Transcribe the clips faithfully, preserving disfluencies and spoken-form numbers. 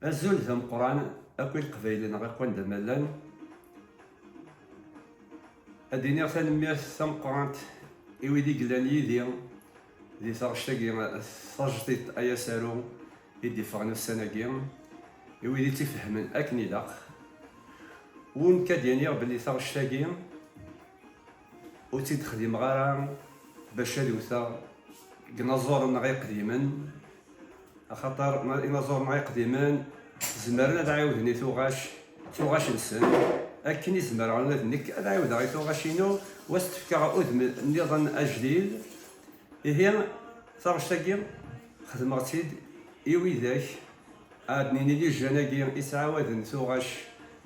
Azul d ameqqran akk i Leqbayel-nneɣ akk anda ma llan. Ad d-iniɣ tanemmirt tameqqrant i wid i yellan yid-i di taɣect-agi tajdiṭ ay asaru i d-iffɣen ussan-agi, i wid i tt-ifehmen akken ilaq. U nekk ad d-iniɣ belli taɣect-agi ur tt-id-xdimeɣ ara bac ad wteɣ deg inaẓuren-nneɣ iqdimen, axaṭer inaẓuren-nneɣ iqdimen zemren ad ɛiwden i tuɣac, tuɣac-nsen, akken i zemreɣ ula d nekk ad ɛiwdeɣ i tuɣac-inu, u ad s-d-fkeɣ udem nniḍen ajdid. Ihi, taɣect-agi xedmeɣ-tt-id i widak, ad d-nini, d ijjan-agi i ttɛawaden tuɣac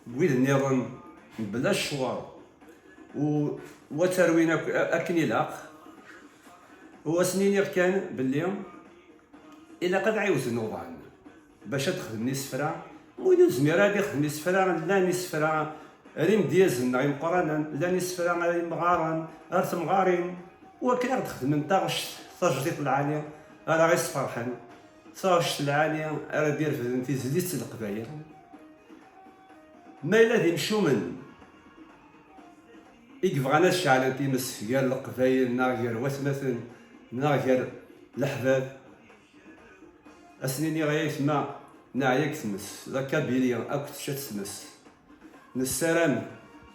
n wid nniḍen mebla ccwer, u, u ad terwin ak-, akken ilaq. U ad sen-iniɣ kan belli ilaq ad ɛiwden uḍan bac ad xedmen isefra. Win ur nezmir ad ixdem isefra, llan isefra ar imedyazen neɣ imeqqranen, llan isefra ar imɣaren, ar temɣarin, u akken ad xedmen taɣect tajdiṭ lɛali ara ɣ-isferḥen, taɣect lɛali ara d-irefden tizlit n Leqbayel. Ma yella d imcumen i yebɣan ad ceɛlen times gar Leqbayel neɣ gar watmaten neɣ gar leḥbab, ad sen-iniɣ ay aytma, neɛya deg tmes, la Kabylie akk tečča-tt tmes. Nessaram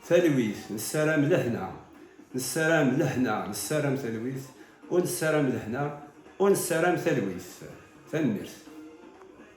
talwit, nessaram lehna, nessaram lehna, nessaram talwit, ur nessaram lehna, ur nessaram talwit. Tanemmirt.